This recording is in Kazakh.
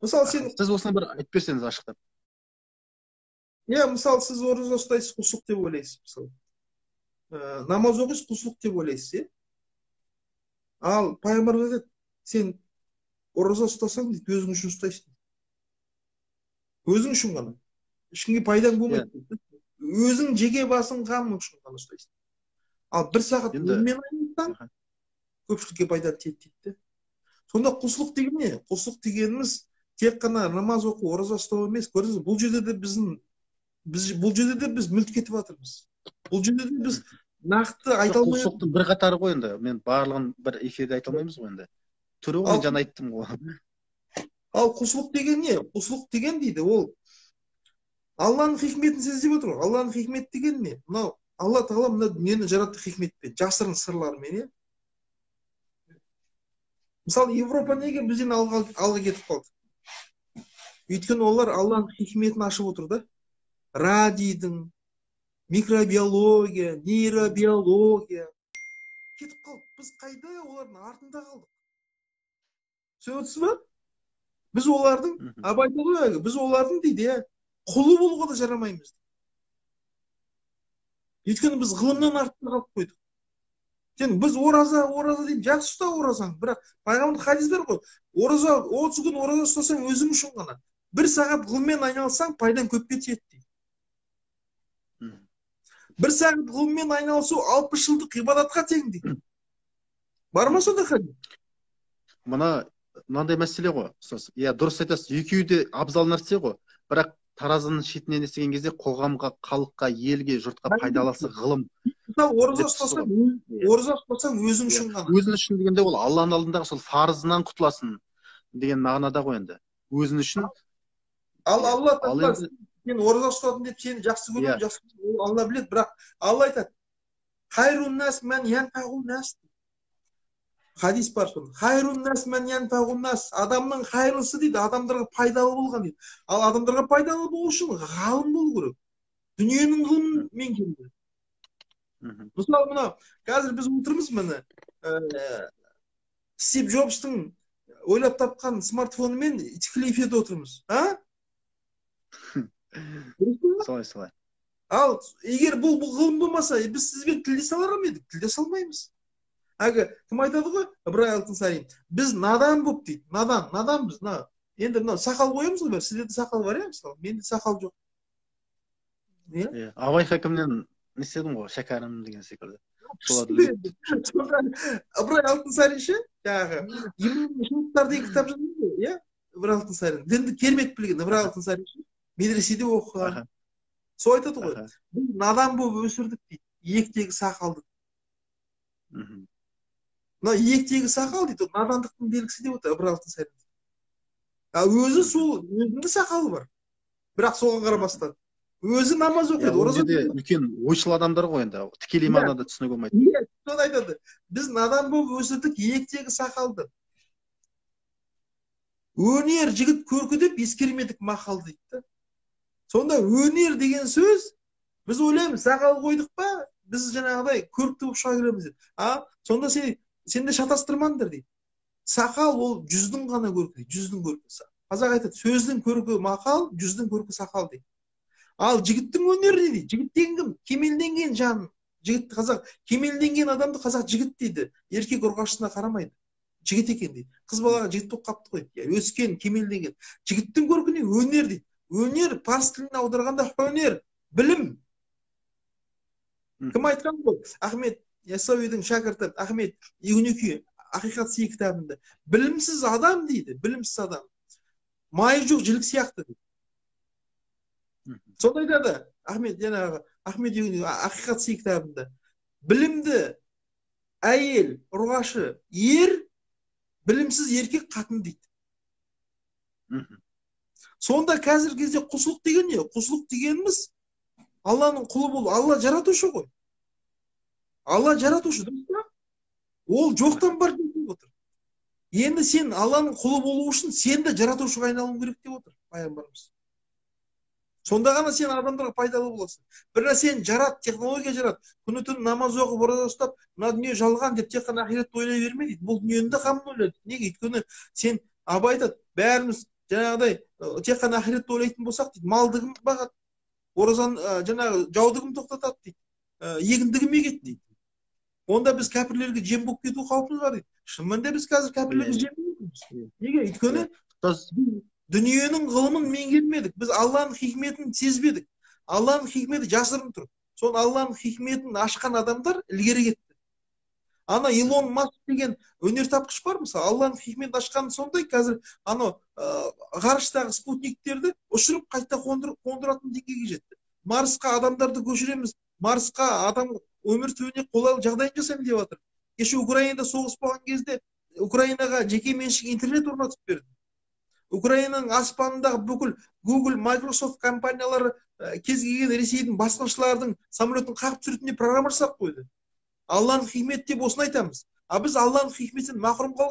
Мысалы, сен сіз осыны бір айтып берсеңіз ашықтап. Иә, мысалы, сіз ораза ұстайсыз, құлшылық деп ойлайсыз, мысалы. Намаз оқисыз, құлшылық деп ойлайсыз, иә? Ал пайғамбарымыз айтады, сен ораза ұстасаң дейді, өзің үшін ұстайсың. Өзің үшін ғана. Ешкімге пайдаң болмайды. Өзің жеке басың қамың үшін ғана ұстайсың. Ал бір сағат онымен айналыссаң, көпшілікке пайда тиеді дейді. Сонда құлшылық деген не? Құлшылық дегеніміз тек қана намаз оқу, ораза ұстау емес. Көрдіңіз, бұл жерде де бұл жерде де біз мүлт кетіп жатырмыз. Бұл жерде де біз нақты айта алмай. Құлшылықтың бір қатары ғой енді. Мен барлығын бір эфирде айта алмаймыз ғой енді. Түрі ғой, мен жаңа айттым ғой. Ал құлшылық деген не? Құлшылық деген дейді, ол Алланың хикметін сездеп отыр ғой. Алланың хикметі деген не? Мынау Алла тағала мына дүниені жаратты хикметпен, жасырын сырлармен, иә? Мысалы, Европа неге бізден алға кетіп қалды? Өйткені олар Алланың хикметін ашып отыр да. Радийдің, микробиология, нейробиология кетіп қалды. Біз қайда олардың артында қалдық? Түсініп отырсыз ба? Біз олардың, Абай айтады ғой, біз олардың дейді, иә, құлы болуға да жарамаймыз. Өйткені біз ғылымнан артында қалып қойдық. Сен біз ораза, ораза деймін, жақсы ұста оразаң, бірақ пайғамбардың хадис бар ғой. Ораза 30 күн ораза ұстасаң өзің үшін ғана. Бір сағат ғылыммен айналыссаң пайдаң көпке тиеді дейді. Бір сағат ғылыммен айналысу 60 жылдық ғибадатқа тең дейді. Бар ма сондай хадис? Мынандай мәселе ғой, ұстаз. Иә, дұрыс айтасыз, екеуі де абзал нәрсе ғой. Бірақ таразының шетінен естіген кезде қоғамға, халыққа, елге, жұртқа пайдалысы ғылым. Мысалы, ораза ұстасаң, ораза ұстасаң өзің үшін ғана. Өзің үшін дегенде ол Алланың алдындағы сол фарызынан құтыласың деген мағынада ғой енді. Өзің үшін. Ал Алла тағала сен ораза ұстадың деп сені жақсы көреді, жақсы көреді, ол Алла біледі, бірақ Алла айтады: "Хайрун нас ман янфағун нас". Хадис бар сонда. Хайрун нас ман янфағун нас. Адамның хайырлысы дейді, адамдарға пайдалы болған дейді. Ал адамдарға пайдалы болу үшін ғалым болу керек. Дүниенің ғылымын меңгеру керек. Мысалы, мына қазір біз отырмыз, міне, Стив Джобстың ойлап тапқан смартфонымен тікелей эфирде отырмыз. А? Солай, солай. Ал егер бұл ғылым болмаса, біз сізбен тілдесе алар ма едік? Тілдесе алмаймыз. Әлгі кім айтады ғой, Ыбырай Алтынсарин, біз надан болып дейді, надан, наданбыз. Мына енді мынау сақал қоямыз ғой, сіздерде сақал бар, иә, мысалы, менде сақал жоқ. Иә, Абай хакімнен не істедім ғой, шәкәрім деген секілді. Ыбырай Алтынсарин ше, жаңағы Иман шарттар деген кітап жазды ғой, иә, Ыбырай Алтынсарин. Дінді керемет білген Ыбырай Алтынсарин ше, медреседе оқыған. Сол айтады ғой, біз надан болып өсірдік дейді, иектегі сақалды. Мына иектегі сақал дейді, надандықтың белгісі деп отыр Ыбырай Алтынсарин. А өзі сол, өзінің сақалы бар. Бірақ соған қарамастан өзі намаз оқиды, ораза тұтады. Үлкен ойшыл адамдар ғой енді, тікелей мағынада түсінуге болмайды. Иә, соны айтады. Біз надан болып өсірдік иектегі сақалды. Өнер жігіт көркі деп ескермедік мақал дейді да. Сонда өнер деген сөз, біз ойлаймыз, сақал қойдық па, біз жаңағыдай көрікті болып шыға келеміз деп. А сонда сен де шатастырмаңдар дейді. Сақал ол жүздің ғана көркі дейді, жүздің көркі. Қазақ айтады, сөздің көркі мақал, жүздің көркі сақал дейді. Ал жігіттің өнері не дейді? Жігіт деген кім? Кемелденген жан. Жігіт қазақ, кемелденген адамды қазақ жігіт дейді. Еркек ұрғашысына қарамайды. Жігіт екен дейді. Қыз балаға жігіт болып қапты ғой. Өскен, кемелденген. Жігіттің көркі не? Өнер дейді. Өнер парсы тіліне аударғанда өнер, білім. Кім айтқан ғой? Ахмет Яссауидің шәкірті Ахмет Юнуки Ақиқат сый кітабында. Білімсіз адам дейді, білімсіз адам. Майы жоқ жілік сияқты дейді. Сонда айтады Ахмет, жаңағы Ахмет Юнуки Ақиқат сый кітабында. Білімді әйел, ұрғашы, ер, білімсіз еркек қатын дейді. Сонда қазіргі кезде құлшылық деген не? Құлшылық дегеніміз Алланың құлы болу. Алла жаратушы ғой. Алла жаратушы, дұрыс па? Ол жоқтан бар деп отыр. Енді сен Алланың құлы болу үшін сен де жаратушыға айналуың керек деп отыр пайғамбарымыз. Сонда ғана сен адамдарға пайдалы боласың. Бір нәрсені жарат, технология жарат. Күні түні намаз оқып, ораза ұстап, мына дүние жалған деп тек қана ақиретті ойлай берме дейді. Бұл дүниені де қамын ойлайды. Неге? Өйткені сен, Абай айтады, бәріміз Жаңағыдай тек қана ақиретті ойлайтын болсақ дейді, малды кім бағады, оразаны, жаңағы жауды кім тоқтатады дейді, егінді кім егеді дейді. Онда біз кәпірлерге жем болып кету қаупіміз бар дейді. Шын мәнінде біз қазір кәпірлерге жем болып. Неге? Өйткені дүниенің ғылымын меңгермедік, біз Алланың хикметін сезбедік. Алланың хикметі жасырын тұр. Соны, Алланың хикметін ашқан адамдар ілгері кетті. Ана Илон Маск деген өнертапқыш бар, мысалы, Алланың хикметін ашқаны сондай, қазір анау ғарыштағы спутниктерді ұшырып, қайта қондыратын деңгейге жетті. Марсқа адамдарды көшіреміз, Марсқа адам өмір сүруіне қолайлы жағдайын жасаймын деп жатыр. Кеше Украинада соғыс болған кезде Украинаға жеке меншік интернет орнатып берді. Украинаның аспанындағы бүкіл Google, Microsoft компаниялары кез келген Ресейдің басқыншылардың самолетін қағып түсіретіндей программа жасап қойды. Алланың хикметі деп осыны айтамыз. А біз Алланың хикметінен махрұм қалған.